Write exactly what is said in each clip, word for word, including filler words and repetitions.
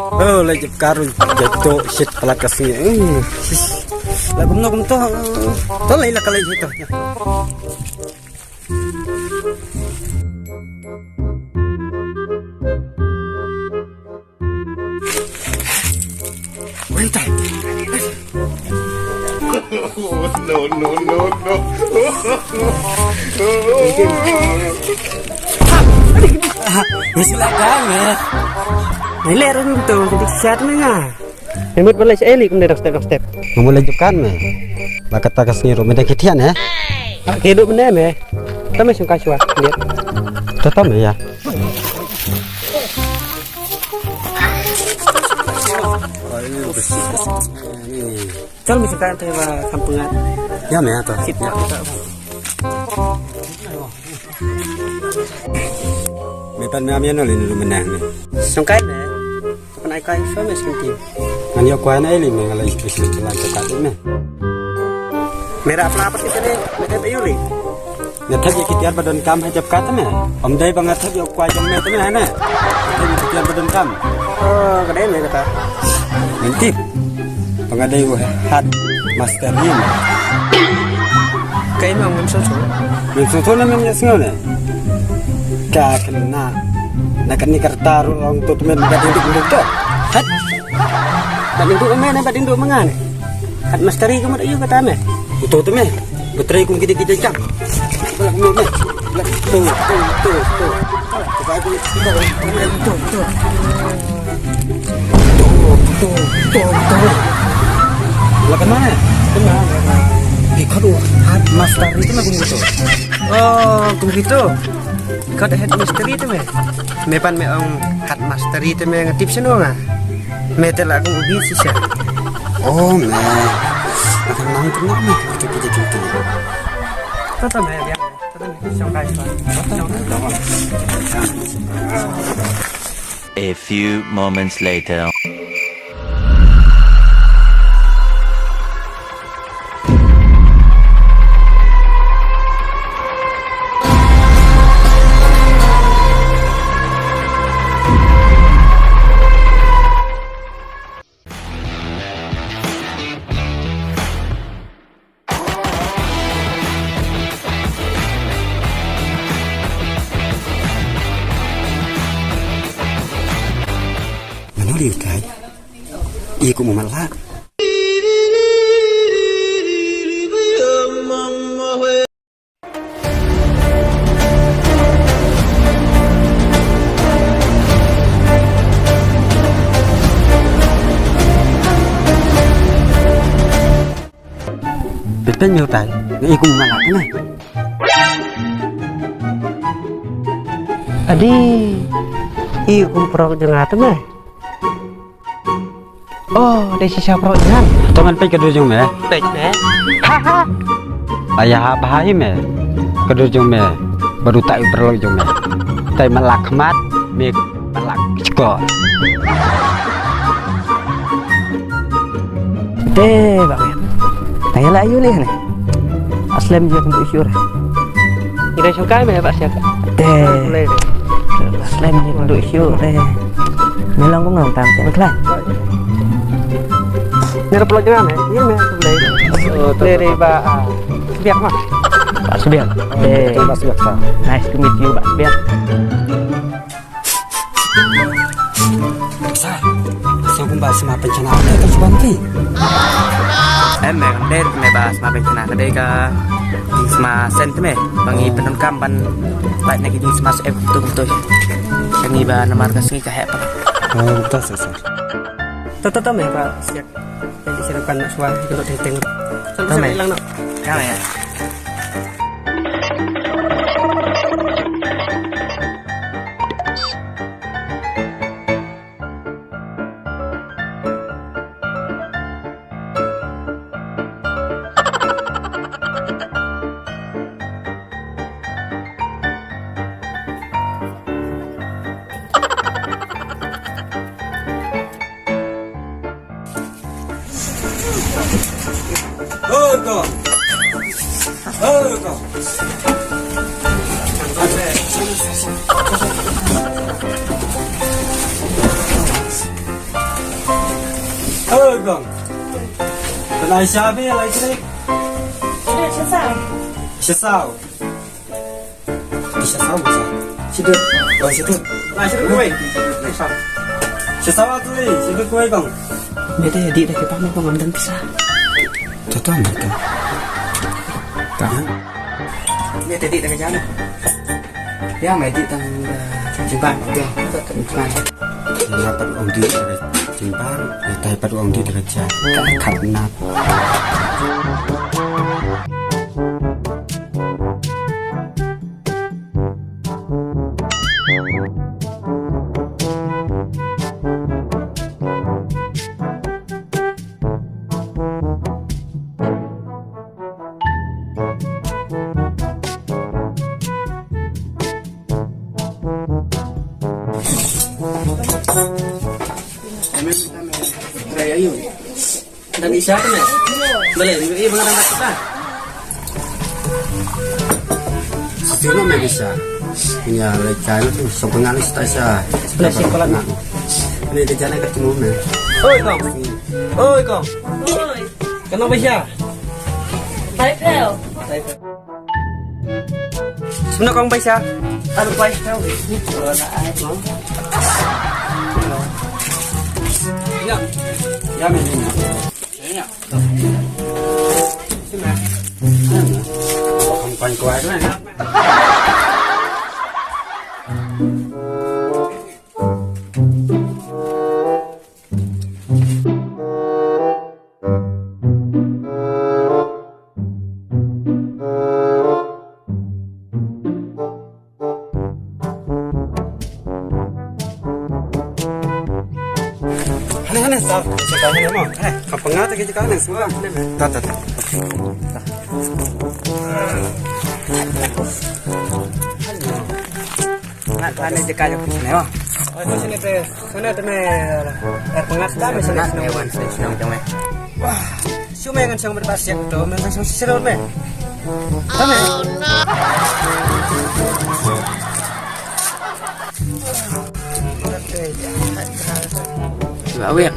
Oh, lai jep karu jep to shit palat ka sngi. Hmm. La kumno kumto. To lai la ka lai jep to. Wait. No, no, no, no. Masih lah kan, eh. Nilai ran tu, jadi siat menga. Emut balai sa eli kum dang step, dang step. Ngam leh jukan me. Ba kata ka sngi ruh me dang khit thian, eh. Ki duk bene me. Tame sung ka shwa, dia. Tata me ya. Chal me sung ka te ba kampung at. Ya me ata. Sit ya. Me pan me am ya no le ni ruh menang me. Sung kai me. Kapan ai kai famous kan ti. Ngan ïoh kwai na ili me nga la ïoh kwai la jaka ti me. Mera pla pat kita ne, me thep ayu li. Nga thep ïa ki tiar ba don kam ha jaka te me. Ym dei ba nga thep ïoh kwai jong me te me ha ne. Nga thep ïa ki tiar ba don kam. Oh, ka dei me kata. Menti. Ba nga dei u head master ni me. Kai ma ngam so so. Ngam so so na ngam ïa sngew ne. Ka kena. Na kane ka rta ruh ong to tmen ba ding duk duk to. Hat. Ba ding duk me ne ba ding duk ma nga ne. Hat masteri ka mut ayu kata me. To tmen. Betrai kum kidi kidi jam. Balak me me. Balak to to to to. Coba aku to to to. To to to to. Lah kena ne? Kena. Ikut hat masteri te me kum gitu. Oh, kum gitu. Kau dah head misteri te me. Me pan me ong hat masteri te me ngatip sino nga. Me te la kong ubi sisa. Oh me. Akan nang kena me. Kita kita kita. Tata me biar. Tata me. Song kai song. A few moments later. Mano liu tai? Ïa kum u matlah. Pynban ïa utai, nga i kum u matlah kane. Adi, i kum prok jong nga te me. Oh, dei shisha prok jong nga. To ngan peit ka dur jong me. Peit me. Ha ha. Aya ha bha i me. Ka dur jong me. Baru tak i prok jong me. Tai matlah khmat, me matlah shkor. Te ba ngan. Tang ïa la ayu leh ne. Aslem je pynduh shuh. Ïa dei shongkai me ba siak. Te. Aslem je pynduh shuh te. Me long kumno tang te khlaiñ. Ngi ruh pynlong jngai me. Ïa me kumne. Te dei ba Sbiak ma. Ba Sbiak. Te. Ba Sbiak sa. Nice to meet you Ba Sbiak. Sa, sa kumba sma pynchana ka ka chuban ti. Em me kan det me ba sma pynchana ka dei ka sma sen te me. Ba ngi pyndonkam ban lait na ki sma se kum tu kum tu. Ka ngi ba namar ka sngi ka heh pa. Oh, ta sa sa. Ta ta ta me ba siak. Jadi silakan nak suai kita teng teng. Sama hilang nak. Kau ya. Kong. Pynai sha phi lai klik. Sha saw. Sha saw. Sha saw. Sha dut. Oh, sha dut. Pynai sha dut kawei. Sha saw. Sha saw tu. Sha dut kawei kong. Mete di da kipa me kong, ngam don pisa. Toto me to. Ka. Mete di da ka jana. Ïa, me dih tang da jingbam, ïa, tang jingbam. Nga pat ong dih da ka jingbam, ïa, tai pat ong dih da ka jia. Ka khat nap. Dang isha tu me. Boleh, ni ibu ngadang kat kita. Sino me isha. Nya le chai tu song pengalis ta isha. Sebelah sini pala na. Ni ke jana kat tu me. Oi kong. Oi kong. Oi. Kano ba sha? Bai phew. Bai phew. Sumno kong bai sha? Ar bai phew. Ni tu na ai kong. Ya. Ya me ni. Ya. Sumno. Kong bai kuat na. Hane, hane, sa, sa, sa, hane, mo, hane, ka panga ta ki ka ne, sa, hane, ta, ta, ta. Ngat ka ne jaka jong phi ne, mo. Oi, sini te, sini te me, eh, panga ta me sini. Ngat me wan sini, sini jong me. Wah, shu me ngan shong bad ba siak to, me ngan shong sirot me. Tame. Ba wek,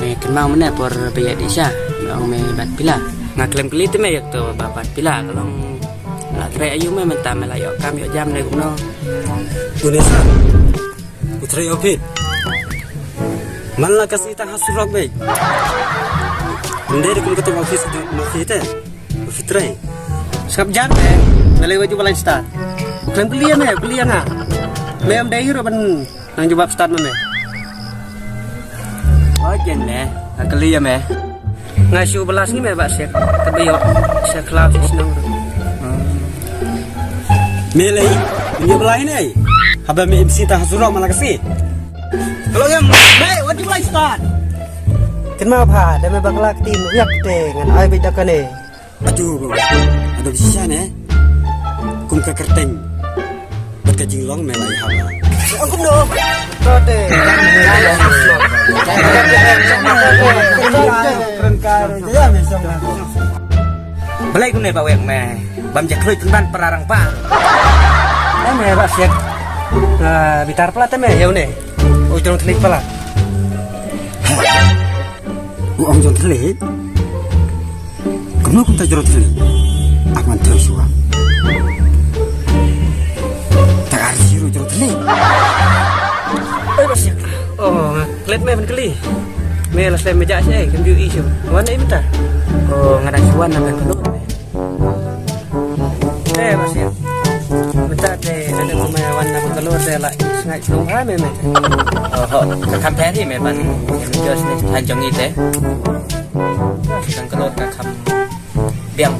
me kynmaw mynne por ba ïa dih sha, me ong me bat pila. Nga khlem kylli te me ïa to ba bat pila, ka long la trei aïu me mynta me la ïoh kam ïoh jam ne kumno. Une sa. U trei office. Man la ka sita ha surok beit. Ynda dei kum kata office tu ma sita. U trei. Sngap jan me. Nalei waju balai start. Khlem kylli ïa me, kylli ïa nga. Me em dei hero ban nang jubab start ma me. Oh jen me. Nga kylli ïa me. Nga shu blas ngi me ba sek. Ka ba ïoh sek khlaw shu shnong. Me lei, me blas ne. Haba me M C ta ha surok man la ka si. Kalau yang me, wat ju lai start. Kynmaw bha, da me bakla kti, wiak te ngan ai beit da kane. Atu, atu shisha ne. Kum ka kyrteng. Bad ka jinglong me la ïa haba. Ong kumno? Tote. Balei kumne ba wek me? Bam ja khloi pynban para rang ba. Em me ba siak. Ah, bitar pala te me, ïa une. U jrong thlik pala. U ong jrong thylliej. Kumno kumta jrong thylliej? Ak man thylliej shuwa. Ta ar siro jrong thylliej. Oi, ba siak. Oh, klet me ban kylli. Me la slem me ja sha, kem ju i shu. Wan ai mynta. Oh, nga dang shu wan na me kano. Eh, ba siak. Mynta te, ada kumai wan na Bangalore te la sngai shnong ha me me. Oh, ho, ka kham pher hi me ban. Em jos ni than jong i te. Bangalore ka kham biang.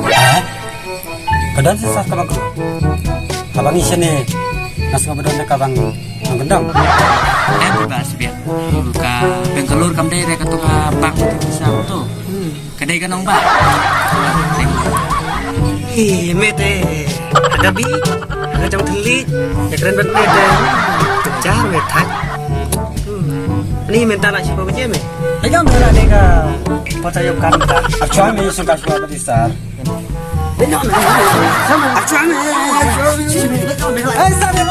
Eh? Ka don sa ka bang. Ka bang i shane. Nas ka ba don ka bang. Nang kendang. Eh, ba siak. Ka Bangalore kam dei re ka tu ka bang tu sa tu. Ka dei ka nongbah. Hi, me te. Ada bi, ada jong thylliej. Ïa kren bad me te. Jar me thait. Hmm. Ni mynta la shu baje me. Ayo me la dei ka pota yo kan ta. Achwa me shu ka shu ba di sar. Achwa me. Achwa me. Eh, sar me.